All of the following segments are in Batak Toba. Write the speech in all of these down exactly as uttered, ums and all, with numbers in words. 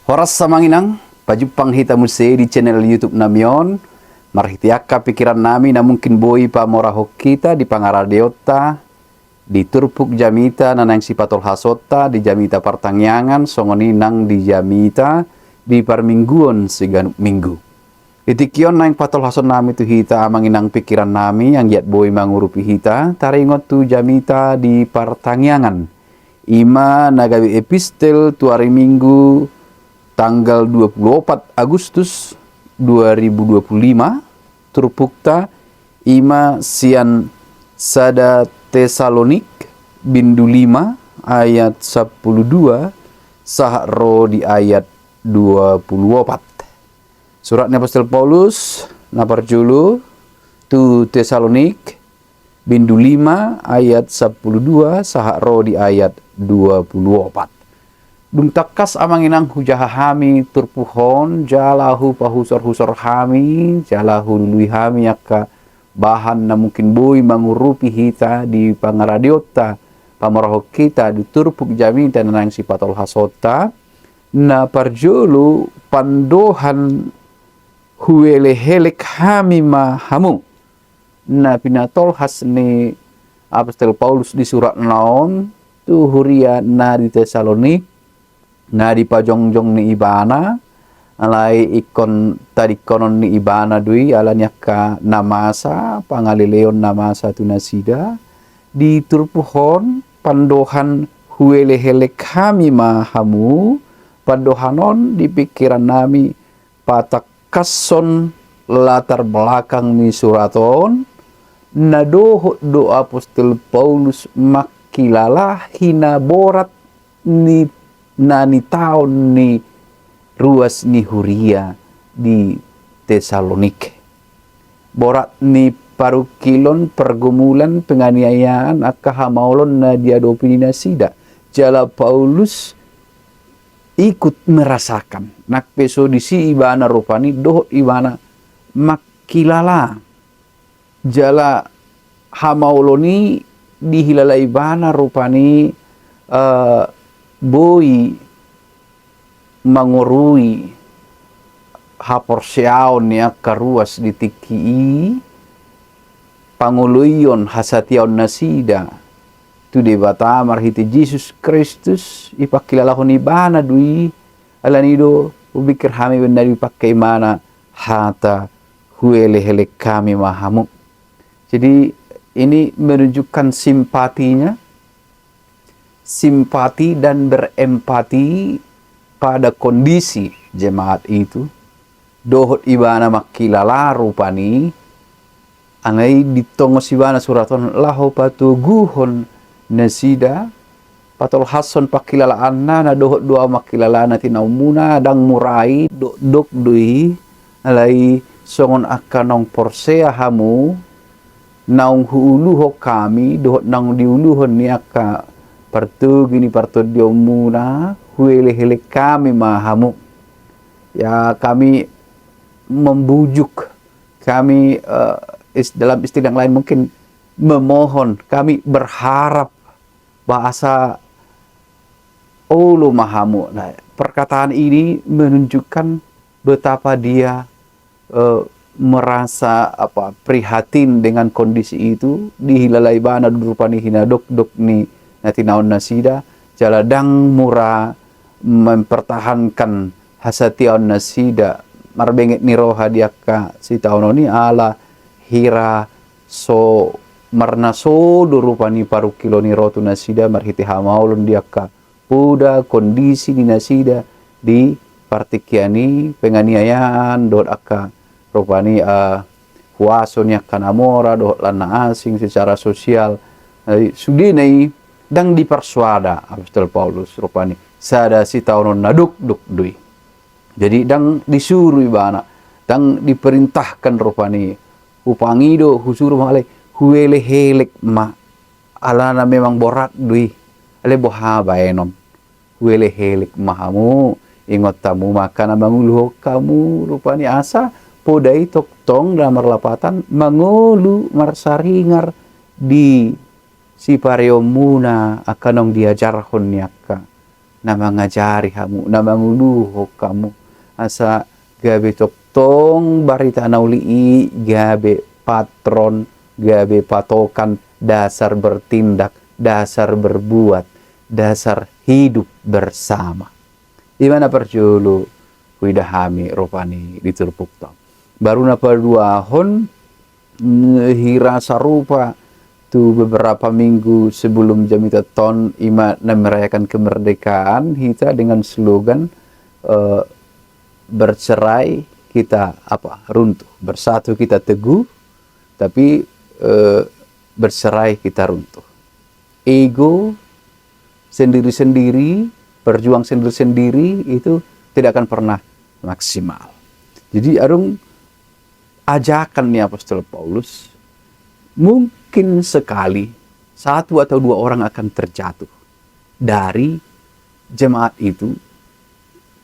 Horas amang inang, pajumpang hita muse di channel YouTube nami on. Marhite angka pikiran nami na mungkin boi pamorahon hita di pangaradeonta, di turpuk jamita na naeng sipatolhasonta di jamita partangiangan, songon i nang di jamita di parmingguon siganup minggu. Di tingki on naeng patolhason nami tu hita amang inang pikiran nami, anggiat boi mangurupi hita, taringot tu jamita di partangiangan. I ma na gabe epistel tu ari Minggu tanggal dua puluh opat Agustus dua ribu dua puluh lima, turpukta i ma sian sada Tesalonik bindu lima ayat sampulu dua sahat ro di ayat dua puluh opat. Surat ni Apostel Paulus na parjolo tu Tesalonik, bindu lima ayat sampulu dua sahat ro di ayat dua puluh opat. Dung tangkas amang inang hujaha hami turpuk on, jala hupahusorhusor hami, jala hulului hami angka bahan na mungkin boi mangurupi hita di pangaradeonta, pamorahon hita di turpuk jamita na naeng sipatolhasonta. Na parjolo, pandohan huelehelek hami ma hamu. Na pinatolhas ni Apostel Paulus di suratna on tu huria na di Tesalonik, na di pajongjong ni ibana, alai ingkon tadingkonon ni ibana do i ala ni angka na masa, pangaleleon na masa tu nasida. Di turpuk on, pandohan huelehelek hami ma hamu, pandohan on di pikiran nami patangkashon latar belakang ni surat on, na dohot do Apostel Paulus mangkilala hinaborat ni na nitaon ni ruas ni huria di Tesalonik. Borat ni parungkilon, pergumulan, penganiayaan, angka hamaolon na diadopi ni nasida. Jala Paulus ikut merasakan. Nang pe so disi ibana rupani dohot ibana mangkilala. Jala hamaolon i dihilala ibana rupani, eh, boi mangorui haporseaon ni angka ruas di tingki i, pangoloion hasatiaon nasida tu Debata marhite Jesus Kristus, ipangkilalahon ibana do i. Ala ni do hupikir hami bennari pangke ibana hata huelehelek hami ma hamu. Jadi, ini menunjukkan simpatinya, simpati dan berempati pada kondisi jemaat itu. Dohot ibana mangkilala rupani, alai ditongos ibana surat on laho patoguhon nasida, patolhashon pangkilalaanna, na dohot do au mangkilala na tinaonmuna, ndang mura i, dokdok do i, alai songon angka naung porsea hamu, naung huuluhon hami, dohot naung diuluhon ni angka partogi ni partondionmuna, huelehelek hami ma hamu. Ya, kami membujuk, kami, eh, is-, dalam istilah yang lain mungkin memohon, kami berharap bahasa olo ma hamu. Nah, perkataan ini menunjukkan betapa dia, eh, merasa, apa, prihatin dengan kondisi itu, dihilala ibana do rupani hinadokdok ni na tinaon nasida, jala ndang mura mempertahankan hasatiaon nasida, marbenget ni roha di angka sitaonon i ala hira so marnaso do rupani parungkilon i ro tu nasida marhite hamaolon di angka poda kondisi ni nasida di partingkian i, penganiayaan dohot angka rupani, eh, huaso ni angka na mora dohot lan na asing secara sosial. Jadi, sudena i ndang diparsoada Apostel Paulus rupani, sada sitaonon na dokdok do i. Jadi, ndang disuru ibana, ndang diperintahkan rupani, hupangido, husuru ma, alai huelehelek ma, alana memang borat do i. Alai boha baenon? Huelehelek ma hamu, ingot hamu ma angka na manguluhon hamu rupani, asa poda i tongtong dalam marlapatan mangolu marsaringar di sipareonmuna angka naung diajarhon ni angka na mangajari hamu, na manguluhon hamu, asa gabe tongtong barita na uli i gabe patron, gabe patokan, dasar bertindak, dasar berbuat, dasar hidup bersama. Ima na parjolo huida hami rupani di turpukta on. Baru na paduahon, mm, hira sarupa tu beberapa minggu sebelum jamita on, ima na merayakan kemerdekaan, hita dengan slogan, eh, bercerai kita apa, runtuh, bersatu kita teguh, tapi, eh, bercerai kita runtuh. Ego sendiri-sendiri, berjuang sendiri-sendiri itu tidak akan pernah maksimal. Jadi adong ajakan ni Apostel Paulus, mungkin sekali satu atau dua orang akan terjatuh dari jemaat itu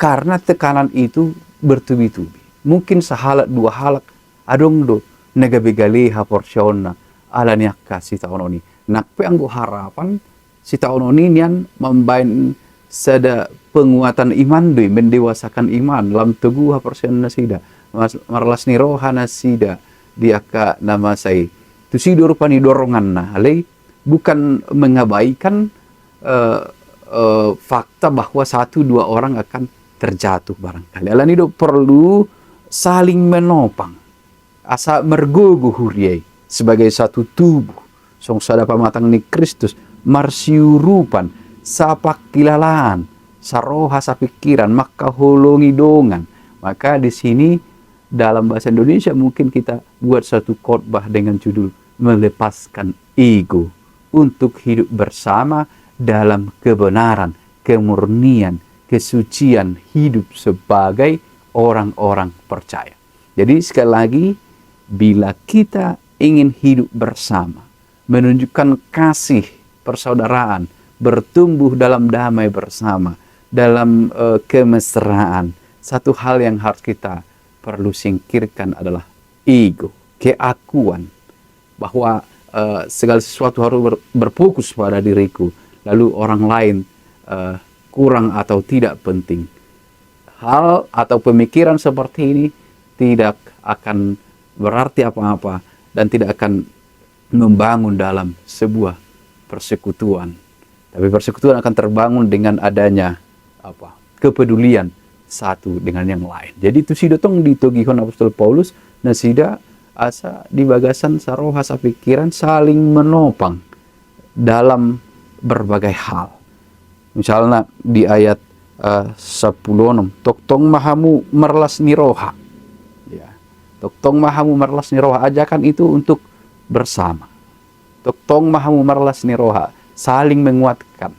karena tekanan itu bertubi-tubi. Mungkin sahalak dua halak adong do na gabe gale haporseaonna ala ni angka sitaonon i. Nang pe anggo harapan sitaonon i nian mambaen sada penguatan iman do i, mendewasakan iman, lam togu haporseaon nasida, mas-, marlas ni roha nasida di angka na masa i. Tusi do rupani doronganna, alai bukan mengabaikan, eh, eh, fakta bahwa satu dua orang akan terjatuh barangkali. Alani do perlu saling menopang. Asa margogo huria i sebagai satu tubuh, songon sada pamatang ni Kristus, marsiurupan, sapangkilalaan, saroha sapingkiran, mangkaholongi dongan. Maka di sini dalam bahasa Indonesia mungkin kita buat satu khotbah dengan judul melepaskan ego untuk hidup bersama dalam kebenaran, kemurnian, kesucian hidup sebagai orang-orang percaya. Jadi sekali lagi, bila kita ingin hidup bersama, menunjukkan kasih persaudaraan, bertumbuh dalam damai bersama, dalam, eh, kemesraan, satu hal yang harus kita perlu singkirkan adalah ego, keakuan bahwa, eh, segala sesuatu harus ber-, berfokus pada diriku, lalu orang lain, eh, kurang atau tidak penting. Hal atau pemikiran seperti ini tidak akan berarti apa-apa dan tidak akan membangun dalam sebuah persekutuan. Tapi persekutuan akan terbangun dengan adanya apa, kepedulian satu dengan yang lain. Jadi tusi do tong ditogihon Apostel Paulus nasida asa di bagasan saroha sapingkiran saling menopang dalam berbagai hal. Misalna di ayat, eh, sampulu onom, tongtong ma hamu marlas ni roha. Ya. Tongtong ma hamu marlas ni roha. Ajakan itu untuk bersama. Tongtong ma hamu marlas ni roha, saling menguatkan.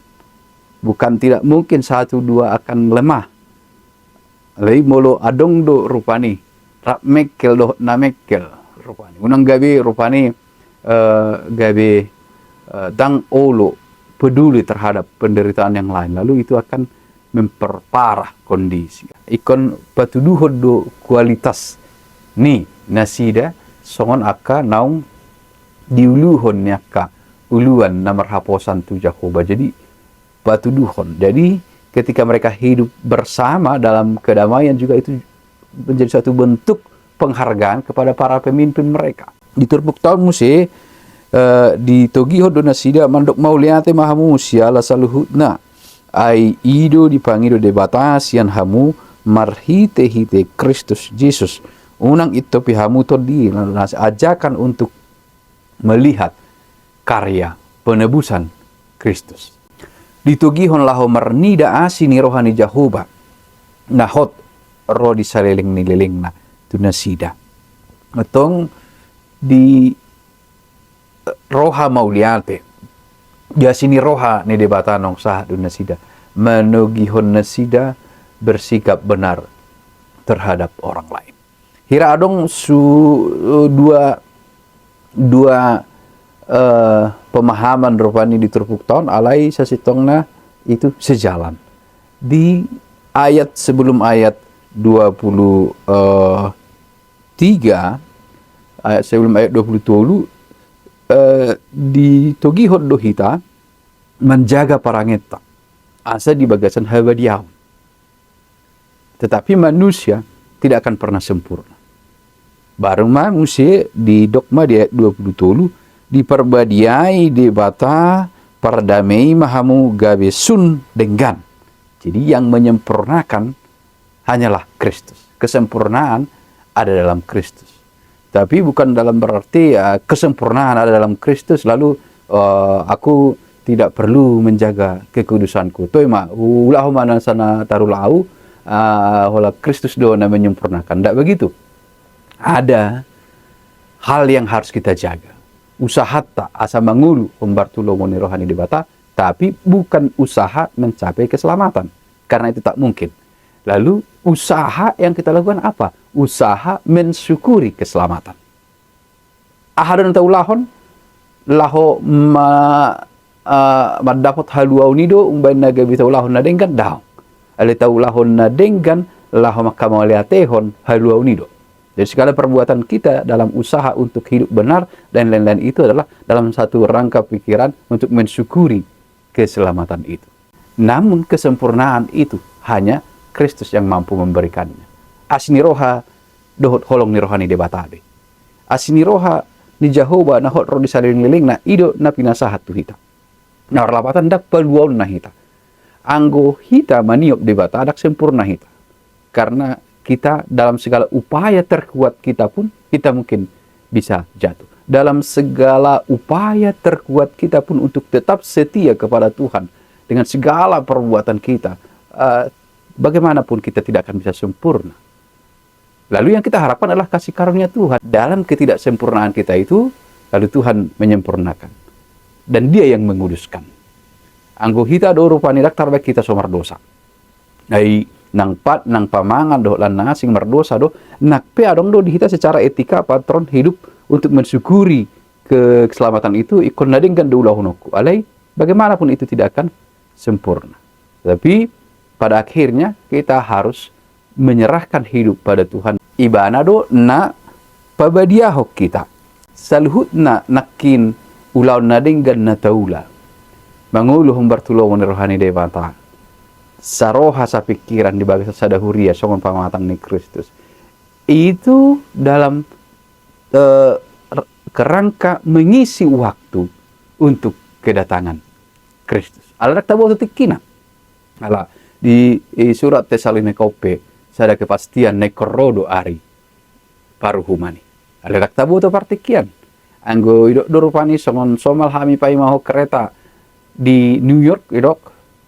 Bukan tidak mungkin satu dua akan lemah. Alai molo adong do rupani rap mengkel dohot na mengkel rupani, unang gabe rupani, eh, gabe, eh, ndang olo peduli terhadap penderitaan yang lain, lalu itu akan memperparah kondisi. Ingkon patuduhon do kualitas ni nasida songon angka naung diuluhon ni angka uluan na marhaposan tu Jahowa. Jadi patuduhon. Jadi ketika mereka hidup bersama dalam kedamaian juga itu menjadi satu bentuk penghargaan kepada para pemimpin mereka. Di turpukta on muse, eh, ditogihon do nasida, mandok mauliate ma hamu siala saluhutna. Ai i do dipangido Debata sian hamu marhitehite Kristus Jesus. Unang intopi hamu tondi, lalu nas-, ajakan untuk melihat karya penebusan Kristus. Ditogihon laho marnida asi ni roha ni Jahowa na hot ro di saleleng ni lelengna tu nasida. Antong di, eh, roha mauliate, di asi ni roha ni Debata naung sahat tu nasida, manogihon nasida bersikap benar terhadap orang lain. Hira adong su-, dua, dua, eh, pemahaman rupani di turpukta on, alai sasintongna itu sejalan. Di ayat, sebelum ayat dua puluh, eh, tiga, ayat sebelum ayat dua puluh tolu, eh, ditogihon do hita manjaga parangenta. asa di bagasan habadiaon. Tetapi manusia tidak akan pernah sempurna. Baru ma muse didok ma di ayat dua puluh tolu, diparbadiai Debata pardame i ma hamu gabe sun denggan. Jadi yang menyempurnakan hanyalah Kristus. Kesempurnaan ada dalam Kristus. Tapi bukan dalam berarti, eh, kesempurnaan ada dalam Kristus, lalu, eh, aku tidak perlu menjaga kekudusanku. Toe ma, ulahon ma na sai tarula au, eh, holan Kristus do na menyempurnakan. Ndak begitu. Ada hal yang harus kita jaga. Usahanta asa mangolu hombar tu lomo ni roha ni Debata, tapi bukan usaha mencapai keselamatan. Karena itu tak mungkin. Lalu usaha yang kita lakukan apa? Usaha mensyukuri keselamatan. Aha do na taulahon? Laho ma-, eh, mandapot haluaon i do umbahen na gabe taulahon na denggan? Daong. Alai taulahon na denggan laho mangkamauliatehon haluaon i do. Jadi segala perbuatan kita dalam usaha untuk hidup benar dan lain-lain itu adalah dalam satu rangka pikiran untuk mensyukuri keselamatan itu. Namun kesempurnaan itu hanya Kristus yang mampu memberikannya. Asi ni roha dohot holong ni roha ni Debata be. Asi ni roha ni Jahowa na hot ro di salelenglelengna i do na pinasahat tu hita. Na marlapatan ndang paluaonna hita. Anggo hita maniop Debata, ndang sempurna hita. Karena kita dalam segala upaya terkuat kita pun, kita mungkin bisa jatuh. Dalam segala upaya terkuat kita pun untuk tetap setia kepada Tuhan, dengan segala perbuatan kita, eh, bagaimanapun kita tidak akan bisa sempurna. Lalu yang kita harapkan adalah kasih karunia Tuhan. Dalam ketidaksempurnaan kita itu, lalu Tuhan menyempurnakan. Dan Dia yang menguduskan. Anggo hita do rupani ndang tarbaen hita so mardosa. Ai nang pat, nang pamangan dohot lan na asing mardosa do, nang pe adong do di hita secara etika patron hidup untuk mensyukuri keselamatan itu, ingkon na denggan do ulahononku. Alai bagaimanapun itu tidak akan sempurna. Tapi pada akhirnya kita harus menyerahkan hidup pada Tuhan. Ibana do na pabadiahon hita. Saluhutna nangkin ulaon na denggan na taula, mangolu hombar tu lomo ni roha ni Debata, saroha sapingkiran di bagasan sada huria songon pamatang ni Kristus. Itu dalam, eh, r-, kerangka mengisi waktu untuk kedatangan Kristus. Ala ndang taboto tingkina. Ala di, i, surat Tesalonika pe, sada kepastian na ingkon ro do ari paruhuman i. Ala ndang taboto partingkian. Anggo idok do rupani songon somal hami paimahon kereta di New York, idok,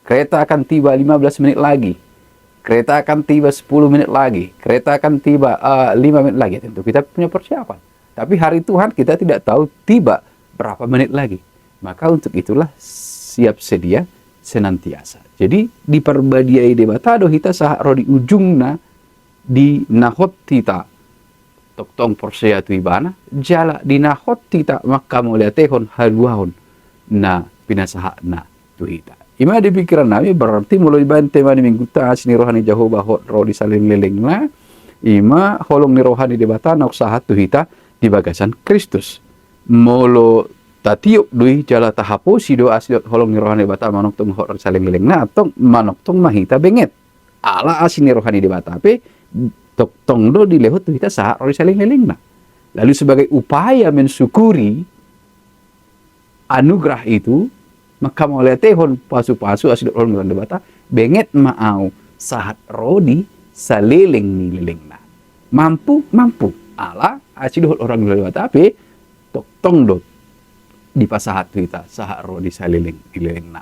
kereta akan tiba lima belas menit lagi. Kereta akan tiba sepuluh menit lagi. Kereta akan tiba, eh, lima menit lagi. Tentu kita punya persiapan. Tapi hari Tuhan kita tidak tahu tiba berapa menit lagi. Maka untuk itulah siap sedia senantiasa. Jadi diparbadiai Debata do hita sahat ro di ujungna, di na hot hita tongtong porsea tu Ibana, jala di na hot hita mangkamauliatehon haluaon na pinasahatna tu hita. I ma di pikiran nami, berarti molo dibaen tema ni minggunta asi ni roha ni Jahowa hot ro di salelenglelengna, i ma holong ni roha ni Debata naung sahat tu hita di bagasan Kristus. Molo tatiop do i jala tahaposi do asi dohot holong ni roha ni Debata manongtong hot ro di salelenglelengna, antong manongtong ma hita benget. Ala asi ni roha ni Debata pe tongtong do dilehon tu hita sahat ro di salelenglelengna. Lalu sebagai upaya mensyukuri anugerah itu, mangkamauliatehon pasupasu asi dohot holong ni roha ni Debata, benget ma au sahat ro di saleleng ni lelengna. Mampu, mampu. Ala asi dohot holong ni roha ni Debata pe tongtong do dipasahat tu hita sahat ro di saleleng ni lelengna.